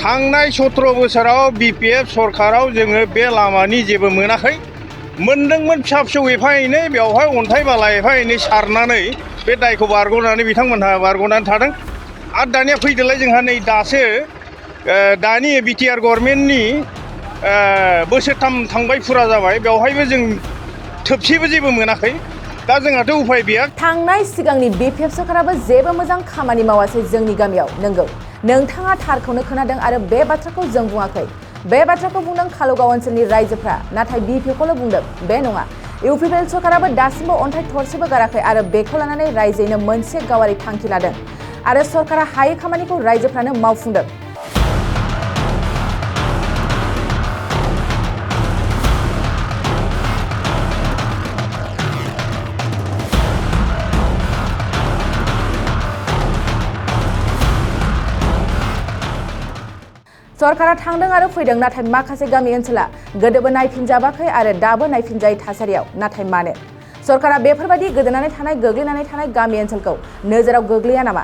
थांनाय 17 बोसोराव BPF सरकाराव जोङो बे लामानि जेबो मोनाखै मोनदोंमोन फिसा फिसौ एफा एनै बेवहाय अन्थाइ बाला एफा एनै सारनानै बे दायखौ बारग'नानै बिथांमोनहा बारग'नानै थादों आरो दानिया फैदोलाय जोंहा नै दासो दानि बिटिआर गभर्नमेन्टनि बोसोरथाम थांबाय फुरा जाबाय बेवहायबो जों थोबसेबो जेबो मोनाखै दा जोंहाथ' उफाय गैया। थांनाय सिगांनि BPF सरकाराबो जेबो मोजां खामानि मावासै जोंनि गामियाव। नंगौ नोंथाङा थारखौनो खोनादों आरो बे बाथ्राखौ जों बुङाखै। बे बाथ्राखौ बुंदों कालुगाव ओनसोलनि रायजोफ्रा नाथाय BPFखौल' बुंदों बे नङा। UPPL सरकाराबो दासिमबो अन्थाइ थरसेबो गाराखै आरो बेखौ लानानै रायजोयैनो मोनसे गावारि थांखि लादों आरो सरकारा हायै खामानिखौ रायजोफ्रानो मावफुंदों। सरकारा थांदों आरो फैदों नाथाय माखासे गामि ओनसोला गोदोबो नायफिनजाबाखै आरो दाबो नायफिनजायै थासारियाव। नाथाय मानो सरकारा बेफोरबायदि गोदोनानै थानाय गोग्लैनानै थानाय गामि ओनसोलखौ नोजोराव गोग्लैया नामा?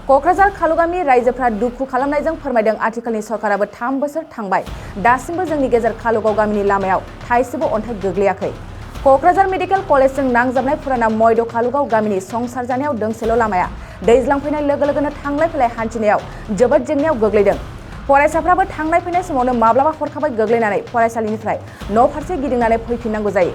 क'क्राझार कालुगामि रायजोफ्रा दुखु खालामनायजों फोरमायदों आथिखालनि सरकाराबो 3 बोसोर थांबाय दासिमबो जोंनि गेजेर कालुगाव गामिनि लामायाव थाइसेबो अन्थाइ गोग्लैयाखै। क'क्राझार मेडिकेल कलेजजों नांजाबनाय फुराना मयद' कालुगाव गामिनि संसार जानायाव दोंसेल' लामाया दैज्लां फैनाय लोगो लोगोनो थांलाय फैलाय हान्थिनायाव जोबोद जेंनायाव गोग्लैदों। फरायसाफ्राबो थांनाय फैनाय समावनो माब्लाबा हरखाबै गोग्लैनानै फरायसालिनिफ्राय न' फारसे गिदिंनानै फैफिननांगौ जायो।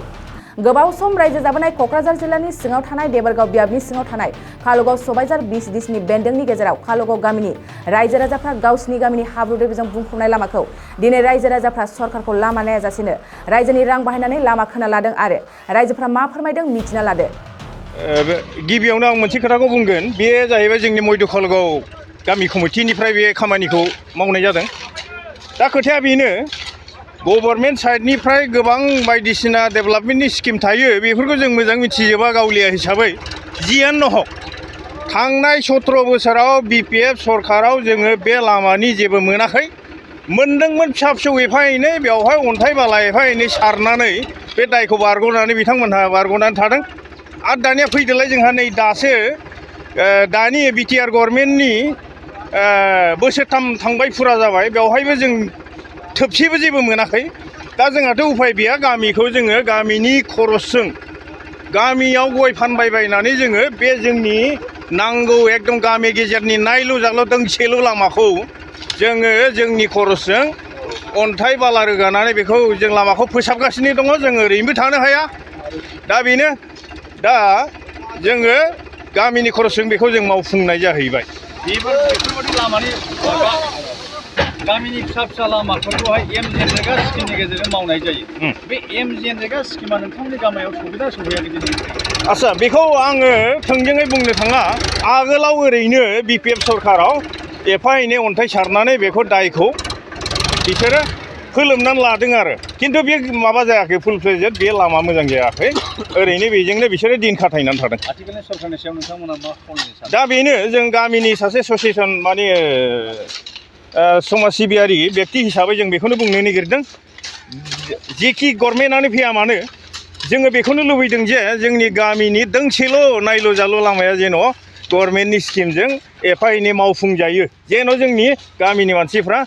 गोबाव सम रायजो जाबोनाय क'क्राझार जिल्लानि सिङाव थानाय देबरगाव बियाबनि सिङाव थानाय कालुगाव सबायझार BCDCनि बेन्दोंनि गेजेराव कालुगाव गामिनि रायजो राजाफ्रा गावसिनि गामिनि हाब्रु दैब्रजों बुंफबनाय लामाखौ दिनै रायजो राजाफ्रा सरकारखौ लामा नायाजासेनो रायजोनि रां बाहायनानै लामा खोना लादों आरो रायजोफ्रा मा फोरमायदों मिथिना लादो। गिबियावनो आं मोनसे खोथाखौ बुंगोन बे जाहैबाय जोंनि मयद' कालुगाव गामि कमिटिनिफ्राय बे खामानिखौ मावनाय जादों। दा खोथाया बेनो गभर्नमेन्ट साइडनिफ्राय गोबां बायदिसिना डेभेलपमेन्टनि स्किम थायो बेफोरखौ जों मोजां मिथिजोबा गावलिया हिसाबै जियानो हक थांनाय 17 बोसोराव BPF सरकाराव जोङो बे लामानि जेबो मोनाखै मोनदोंमोन फिसा फिसौ एफा एनै बेवहाय अन्थाइ बाला एफा एनै सारनानै बे दायखौ बारग'नानै बिथांमोनहा बारग'नानै थादों आरो दानिया फैदोलाय जोंहा नै दासो दानि बिटिआर गभर्नमेन्टनि बोसोरथाम थांबाय फुरा जाबाय बेवहायबो जों थोबसेबो जेबो मोनाखै दा जोंहाथ' उफाय गैया गामिखौ जोङो गामिनि खरसजों गामियाव गय फानबायबायनानै जोङो बे जोंनि नांगौ एकदम गामि गेजेरनि नायल' जाल' दोंसेल' लामाखौ जोङो जोंनि खरसजों अन्थाइ बाला रोगानानै बेखौ जों लामाखौ फोसाबगासिनो दङ। जों ओरैनोबो थानो हाया दा बेनो दा जोङो गामिनि खरसजों बेखौ जों मावफुंनाय जाहैबाय। बेफोरबायदि लामानि गामिनि फिसा फिसा लामाफोरखौहाय MGNरेगा स्किमनि गेजेरजों मावनाय जायो। बे MGNरेगा स्किमा नोंथांमोननि गामियाव सौहैदा सौहैयाखै दिनै? आच्छा बेखौ आङो थोंजोङै बुंनो थाङा आगोलाव ओरैनो BPF सरकाराव एफा एनै अन्थाइ सारनानै बेखौ दायखौ बिसोरो फोलोमनानै लादों आरो खिन्थु बे माबा जायाखै फुल फ्लेजेड बे लामा मोजां जायाखै ओरैनो बेजोंनो बिसोरो दिन खाथायनानै थादों। आथिखालनि सरकारनि सायाव नोंथांमोना मा खावलायनो सानो? दा बेनो जों गामिनि सासे एस'सियेसन माने समाज सिबियारि बेक्ति हिसाबै जों बेखौनो बुंनो नागिरदों जेखि गभर्नमेन्टआनो फैया मानो जोङो बेखौनो लुबैदों जे जोंनि गामिनि दोंसेल' नायल' जाल' लामाया जेन' गभर्नमेन्टनि स्किमजों एफा एनै मावफुंजायो जेन' जोंनि गामिनि मानसिफ्रा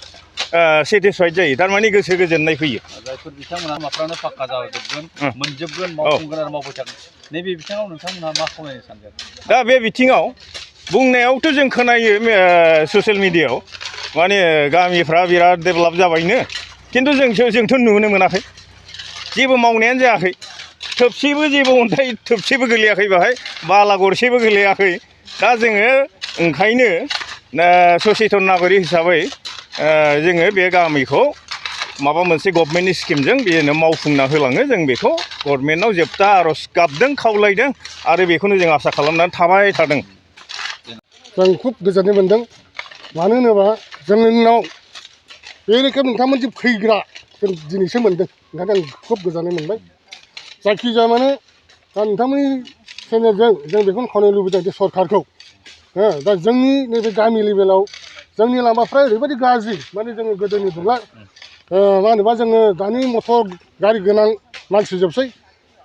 सेटिसफाइड जायो थारमाने गोसो गोजोननाय फैयो। जायफोर बिथांमोना लामाफ्रानो पाक्का जाजोबगोन मोनजोबगोन मावफुंगोन आरो मावबाय थागोन नैबे बिथिङाव नोंथांमोनहा मा खावलायनो सानगोन? दा बे बिथिङाव बुंनायावथ' जों खोनायो ससियेल मिडियायाव माने गामिफ्रा बिराद डेभेलप जाबायनो खिन्थु जोंथ' नुनो मोनाखै जेबो मावनायानो जायाखै थोबसेबो जेबो अन्थाइ थोबसेबो गोलैयाखै बेहाय बाला गरसेबो गोलैयाखै। दा जोङो ओंखायनो सचेतन नागरिक हिसाबै जोङो बे गामिखौ माबा मोनसे गभर्नमेन्टनि स्किमजों बेनो मावफुंना होलाङो जों बेखौ गभर्नमेन्टआव जोबथा आर'ज गाबदों खावलायदों आरो बेखौनो जों आसा खालामनानै थाबाय थादों। जों खुब गोजोननाय मोन्दों मानो होनोबा जोंनाव बे रोखोम नोंथांमोनजों फैग्रा जों दिनैसो मोन्दों ओंखायनो आं खुब गोजोननाय मोनबाय। जायखिजाया माने दा नोंथांमोननि चेनेलजों जों बेखौनो खावलायनो लुबैदों जे सरकारखौ दा जोंनि नैबे गामि लेभेलाव जोंनि लामाफ्रा ओरैबायदि गाज्रि माने जोङो गोदोनि नंला मा होनोबा जोङो दानि मटर गारि गोनां मानसि जोबसै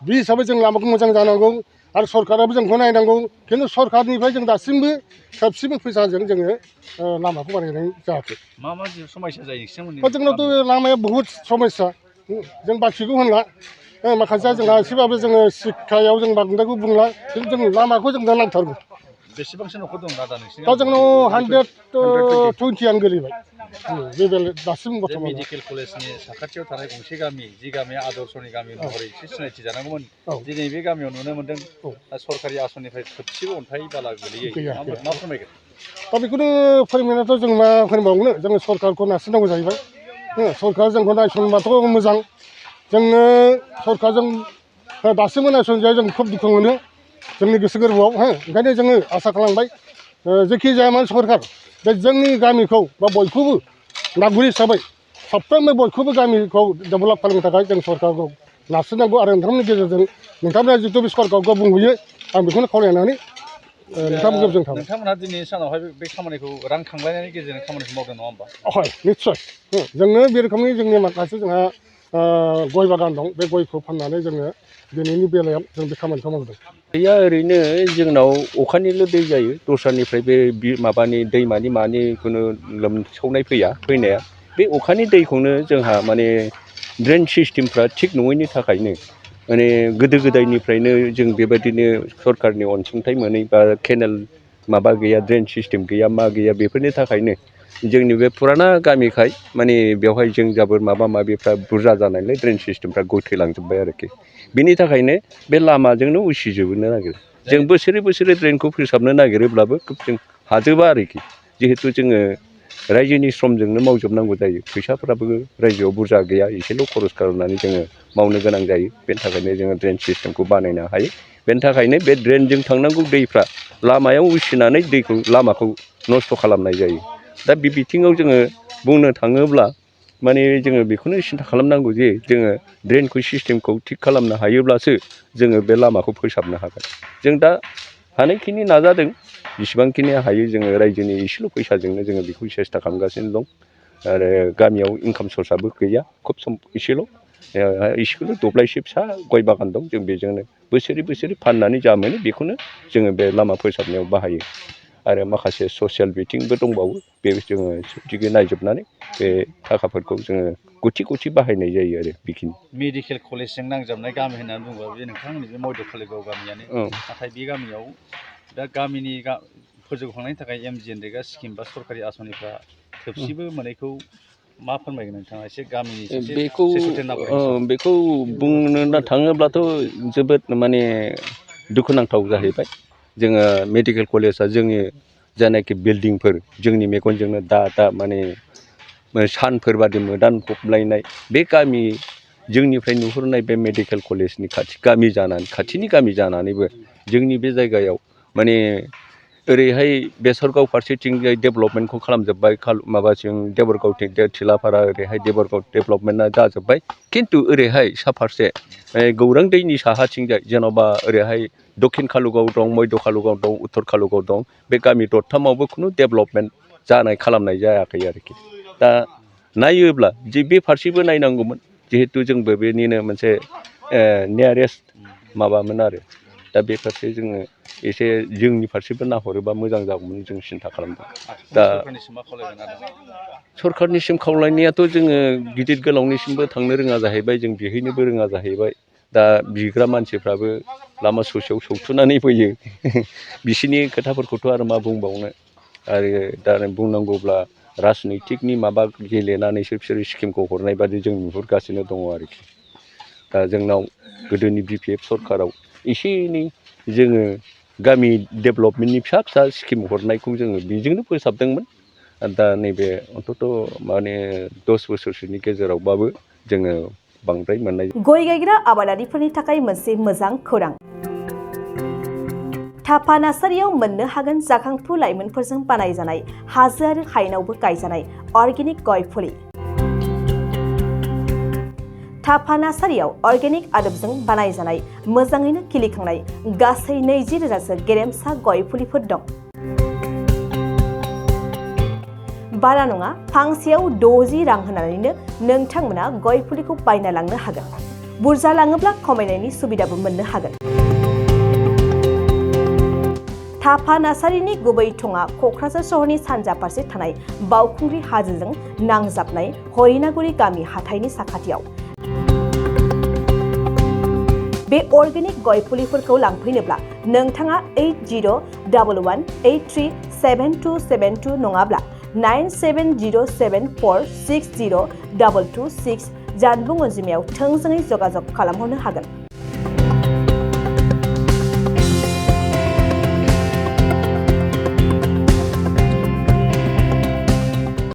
बे हिसाबै जों लामाखौ मोजां जानांगौ आरो सरकाराबो जोंखौ नायनांगौ खिन्थु सरकारनिफ्राय जों दासिमबो खेबसेबो फैसाजों जोङो लामाखौ बानायनाय जायाखै मा समस्या जायो नोंथांमोननि जोंनावथ' लामाया बहुद समस्या जों बाखिखौ होनला माखासेया जोंहा एसेबाबो जोङो शिक्षायाव जों बांद्रायखौ बुंला खिन्थु जों लामाखौ जों दा नांथारगौ बेसेबांसो न'खर दं दा नोंसिनि दा जोंनाव 120 गोलैबाय बे दासिम जे बर्थमान मेडिकेल कलेजनि साखाथियाव थानाय गंसे गामि जि गामिया आदर्शनि गामि महरै एसे सिनायथि जानांगौमोन दिनै बे गामियाव नुनो मोन्दों सरकारि आसनिफ्राय थोबसेबो अन्थाइ बाला गोलैयै मा फोरमायगोन दा बेखौनो फोरमायनायाथ' जों मा फोरमायबावनो जोङो सरकारखौ नारसिननांगौ जाहैबाय सरकारा जोंखौ नायसनबाथ' मोजां जोङो सरकारजों दासिमबो नायसनजाया जों खोब दुखु मोनो जोंनि गोसो गोरबोआव ओंखायनो जोङो आसा खालामबाय जेखि जाया माने सरकार बे जोंनि गामिखौ बा बयखौबो नागरिक हिसाबै साफ्रोमबो बयखौबो गामिखौ डेभेलप खालामनो थाखाय जों सरकारखौ नारसिननांगौ आरो नोंथांमोननि गेजेरजों नोंथांमोना जितु बे सरकारखौ बुंहैयो आं बेखौनो खावलायनानै नोंथांमोनहा दिनैनि सानावहाय बे खामानिखौ रां खांलायनायनि गेजेरजों खामानिखौ मावदों नङा होमबा हय निस्सय जोङो बे रोखोमनि जोंनि माखासे जोंहा गय बागान दं बे गयखौ फाननानै जोङो दिनैनि बेलायाव जों बे खामानिखौ मावदों दैया ओरैनो जोंनाव अखानिल' दै जायो दस्रानिफ्राय बे माबानि दैमानि मानिखौनो लोमसावनाय फैनाया बे अखानि दैखौनो जोंहा माने ड्रेन सिस्टेमफ्रा थिग नङैनि थाखायनो माने गोदो गोदायनिफ्रायनो जों बेबायदिनो सरकारनि अनसुंथाइ मोनै बा केनेल माबा गैया ड्रेन सिस्टेम गैया मा गैया बेफोरनि थाखायनो जोंनि बे फुराना गामिखाय माने बेवहाय जों जाबोर माबा माबिफ्रा बुरजा जानायलाय ड्रेन सिस्टेमफ्रा गथेलांजोब्बाय आरोखि बिनि थाखायनो बे लामाजोंनो उसिजोबनो नागिरो जों बोसोरे ड्रेनखौ फोसाबनो नागिरोब्लाबो जों हाजोबा आरोखि जिहेथु जोङो रायजोनि श्रमजोंनो मावजोबनांगौ जायो फैसाफ्राबो रायजोआव बुरजा गैया एसेल' खरस खालामनानै जोङो मावनो गोनां जायो बेनि थाखायनो जोङो ड्रेन सिस्टेमखौ बानायनो हायो बेनि थाखायनो बे ड्रेनजों थांनांगौ दैफ्रा लामायाव उसिनानै लामाखौ नस्थ' खालामनाय जायो दा बे बिथिङाव जोङो बुंनो थाङोब्ला माने जोङो बेखौनो सिन्था खालामनांगौ जे जोङो ड्रेनखौ सिस्टेमखौ थिग खालामनो हायोब्लासो जोङो बे लामाखौ फोसाबनो हागोन जों दा हानायखिनि नाजादों जेसेबांखिनि हायो जोङो रायजोनि एसेल' फैसाजोंनो जोङो बेखौ सेस्था खालामगासिनो दं आरो गामियाव इनकाम सर्सआबो गैया खुब एसेल' दब्लायसे फिसा गय बागान दं जों बेजोंनो बोसोरे फाननानै जा मोनो बेखौनो जोङो बे लामा फोसाबनायाव बाहायो आरो माखासे ससियेल बिथिंबो दंबावो बे जोङो थिगै नायजोबनानै बे थाखाफोरखौ जोङो गथि बाहायनाय जायो आरो बेखिनि मेडिकेल कलेजजों नांजाबनाय गामि होननानै बुङोबा बे नोंथांमोननि बे मध्य खालिगाव गामियानो नाथाय बे गामियाव दा गामिनि फोजौखांनायनि थाखाय MGNरेगा स्किम बा सरकारि आसनिफ्रा थोबसेबो मोनैखौ मा फोरमायगोन नोंथाङा एसे गामिनि बेखौ बुंनो थाङोब्लाथ' जोबोद माने दुखुनांथाव जाहैबाय जोङो मेडिकेल कलेजआ जोंनि जायनाखि बिल्डिंफोर जोंनि मेगनजोंनो दा माने सानफोर बादि मोदान फबलायनाय बे गामि जोंनिफ्राय नुहुरनाय बे मेडिकेल कलेजनि खाथिनि गामि जानानैबो जोंनि बे जायगायाव माने ओरैहाय बेसरगाव फारसेथिंजाय डेभेलपमेन्टखौ खालामजोब्बाय माबासिम देबरगावथिं थिलाफारा ओरैहाय देबरगाव डेभेलपमेन्टआ जाजोब्बाय खिन्थु ओरैहाय सा फारसे गौरां दैनि साहाथिंजाय जेन'बा ओरैहाय दक्षिण कालुगाव दं मध्य कालुगाव दं उत्तर कालुगाव दं बे गामि दरथामावबो खुनु डेभेलपमेन्ट खालामनाय जायाखै आरोखि दा नायोब्ला जे बे फारसेबो नायनांगौमोन जिहेथु जोंबो बेनिनो मोनसे नियारेस्ट माबामोन आरो दा बे फारसे जोङो एसे जोंनि फारसेबो नाहरोबा मोजां जागौमोन जों सिन्था खालामदों दा सरकारनिसिम खावलायनायाथ' जोङो गिदिर गोलावनिसिमबो थांनो रोङा जाहैबाय जों बिहैनोबो रोङा जाहैबाय दा बिग्रा मानसिफ्राबो लामा ससेयाव सौथुनानै फैयो बिसोरनि खोथाफोरखौथ' आरो मा बुंबावनो आरो दा बुंनांगौब्ला राजनितिकनि माबा गेलेनानैसो बिसोरो स्किमखौ हरनाय बादि जों नुहुरगासिनो दङ आरोखि दा जोंनाव गोदोनि BPF सरकाराव एसे एनै जोङो गामि डेभेलपमेन्टनि फिसा स्किम हरनायखौ जोङो बेजोंनो फोसाबदोंमोन दा नैबे अन्तत' माने 10 बोसोरसोनि गेजेरावबाबो जोङो बांद्राय मोननाय गय गायग्रा आबादारिफोरनि थाखाय मोनसे मोजां खौरां थापा नार्सारियाव मोननो हागोन जाखांफु लाइमोनफोरजों बानायजानाय हाजो आरो हायेनावबो गायजानाय अर्गेनिक गय फुलि थापा नार्सारियाव अर्गेनिक आदबजों बानायजानाय मोजाङैनो खिलिखांनाय गासै 20,000सो गेरेमसा गय फुलिफोर दं बारा नङा फांसेयाव 60 रां होनानैनो नोंथांमोना गय फुलिखौ बायना लांनो हागोन बुरजा लाङोब्ला खमायनायनि सुबिदाबो मोननो हागोन थाफा नार्सारिनि गुबै थङा क'क्राझार सहरनि सानजा फारसे थानाय बावखुंग्रि हाजोजों नांजाबनाय हरिनागुरि गामि हाथाइनि साखाथियाव। बे अर्गेनिक गय फुलिफोरखौ लांफैनोब्ला नोंथाङा 8011837272 नङाब्ला 9707460226 जानबुं अनजिमायाव थोंजोङै जगाजग खालामहरनो हागोन।